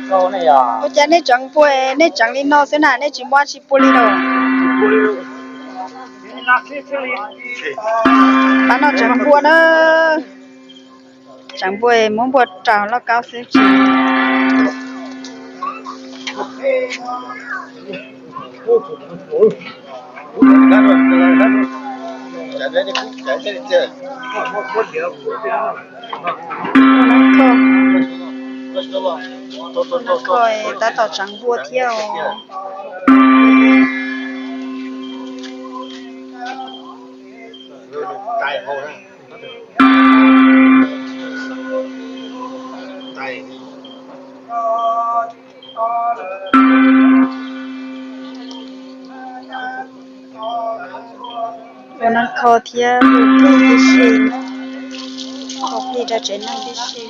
Ua cas nej tseev npua, nej tseev li no xwb na, nej tsis muab tsis pua li los? Pab no tseev npua na, tseev npua muab npua rau lauj kaub xwb tsis. Tab tom tseev npua thiab os. Ua noj kho thiab hu plig tib si, hu plig rau tsev neeg tib si.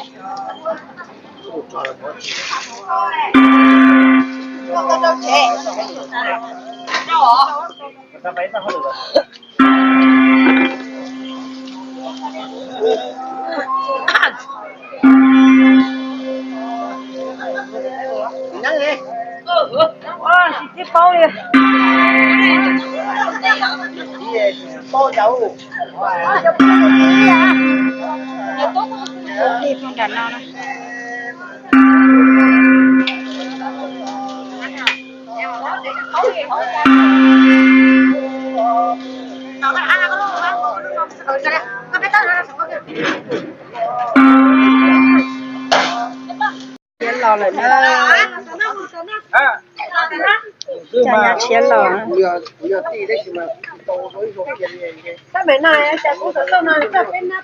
Tshiab los lawm na. Cov nyab tshiab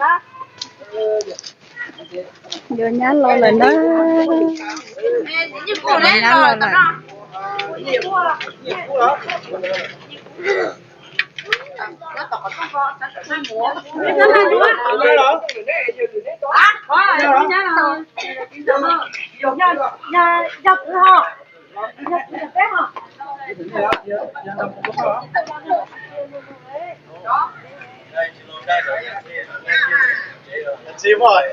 los. Yuav nyab los lawm na. Nyab los lawm. Tsis muaj.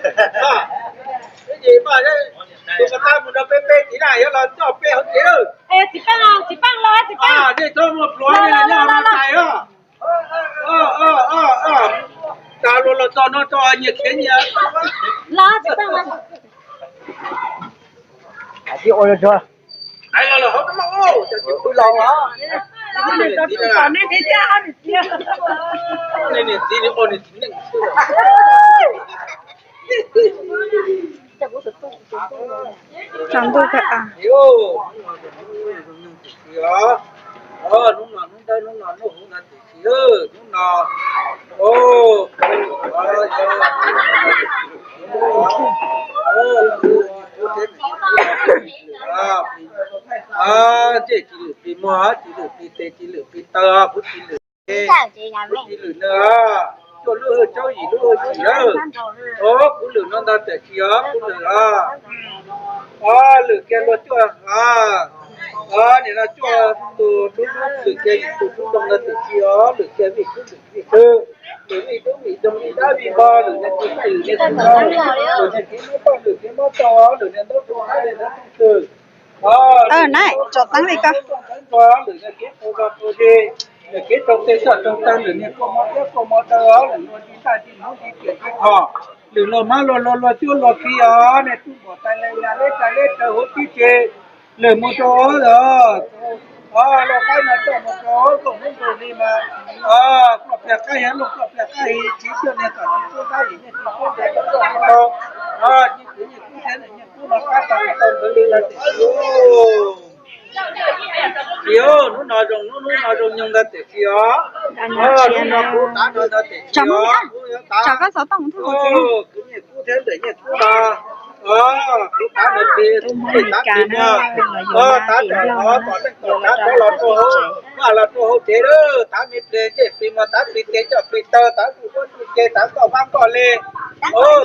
Tus ko tab mus nrog peb peb txiv na, yuav los coj peb hauv tsev lawm. Txiv Paj los, txiv Paj los, txiv Paj. Nej txhob muaj pluav, nej los nyob hauv txais os. Tas luag los txog no tso nyias khiav nyias. Los txiv Paj los. Ais los lawm hauv no, cov txiv pw los. Nej niam txiv li ua niam txiv neej xwb. Tsaus ntuj kawg as. Hnub no hnub ntawd hnub no hnub huv no tiam sis hnub no, ntsej tsis lwm pis muag, tsis lwm pis tes, tsis lwm pis taw, kuv tsis lwm, kuv tsis lwm na. Cuaj lub hwj tsaub yim lub hwj chim lawm. Kuv lwm no ntag tiam sis os kuv lwm os. Lwm kiag luag cuaj, nim no cuaj tus tub lub, lwm kiag yim tus tub ntoo ntag tiam sis os, lwm kiag vij tub lwm vij tub, lwm vij tub vij ntoo vij dab vij npo, lwm niag txiv txaij lwm niag txiv ntoo, lwm niag kev mob toj lwm kev mob tau, lwm niag ntaub rau hab lwm ntaub rau twg. Tsom teeb li ko. Lwm niag kev qau zog qau ze, lwm kev rau tes txoj rau taw, lwm niag kua mov thiab kua mov daw, lwm niag nti taj nti hmoov nti riam nti qhov. Lwm los mab los los los cuab los khi os, nej tub npaum tais lej yas leb tais leb raws huv tib ce, lwm mus rau ob os, ob los qaib no coj mus rau ob koom hmoob nkaus li mas, os, koj pliag qaib hiab los koj pliag qaib hi, tsis coj niag kom tsis tub ntab yim niag tsis tub ntab tau, os, nyiaj kwv nyiaj kub thiab nyiaj kub no qab tau tau ntawd li no tiam sis, hnub no zoo, hnub no zoo nyoog ntag tiam sis os, hnub no kuv tav no ntag tiam sis os, kuv yuav tav, kwv nyiaj kub thiab ntawm nyiaj kub no, kuv tav no plig, tav plig muag, tav tom no tom neej tom tsav rov los rau hauv, vaj los rau hauv tsev lawm, tav me pliag ncej plig muag, tav plig tes coj plig taw, tav ntsuj duab ntsuj ce, tav nkoj vab nkoj le,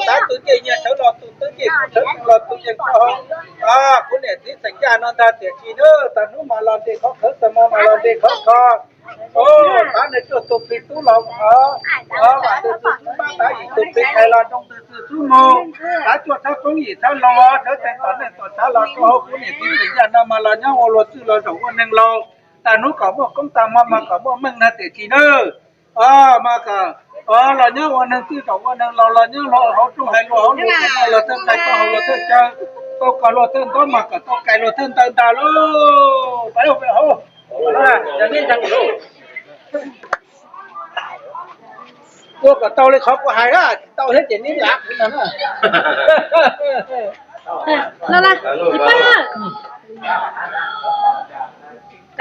tav tus ncej nyiag sawv los tus twb ncej, sawv los tus yeej koj, kuv niam txiv xeem Yaj no ntag tiam sis na, tag hnub mas los nres khov khov, tag hmo mas los nres khov kho. Tav neeg cuaj tus plig tub los, vam ntws tus tub mab, tav yim tus plig ntxhais los nroo ntws tus tub mus, tav cuaj txhab koob yim txhab loo, sawv tsees tom neej tom tsav los rau hauv kuv niam txiv xeem Yaj no mas los nyob ua luag txwj los zaum ua neeg laus. Tag hnub kom muaj koob tag hmo mas kom muaj meej ntag tiam sis na. Mas kom los nyob ua neeg txwj zaum ua neeg laus, los nyob hauv rooj hais luag hauv lus, kom noj luag thawj nqaij, tau haus luag thawj chaw, tau kawg luag thawj ntaub mas kom tau kais luag thawj ntaw ntag lauj. Ua kom tau li qhov kuv hais na, tsis tau thiab ces neb lam kuv no na.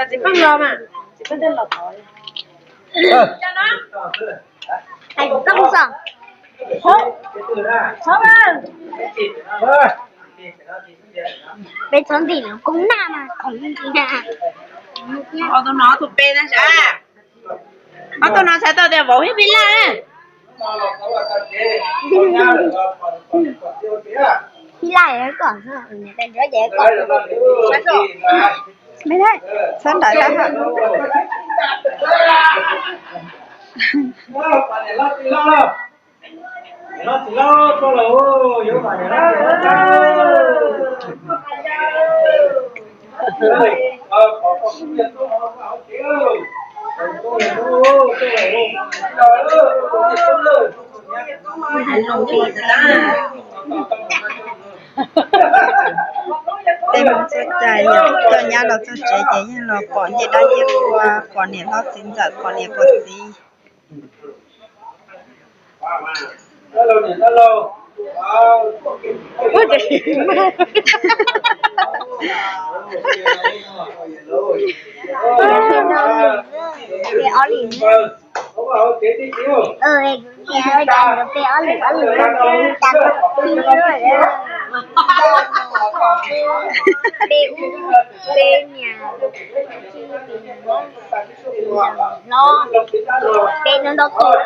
Tsis pab los mas, tsis pab los tod. Peb txhob ntim lub koob naj mas khoom ntim na. Ob tug no, ob tug peb na sav. Ob tug no sav tau tias vauv thiab peb laj. Peb laj kom, peb laj kom. Txhob nrauv tag. Tej Hmoob txhua cai yog coj nyab los txog tsev ces yeej los pom ncej dab ncej qhua, pom niam hlob txiv ntxawm, pom niam pom txiv. Peb ob lwm, peb ob lwm, peb ub, peb niam, hlob, peb ntau tus.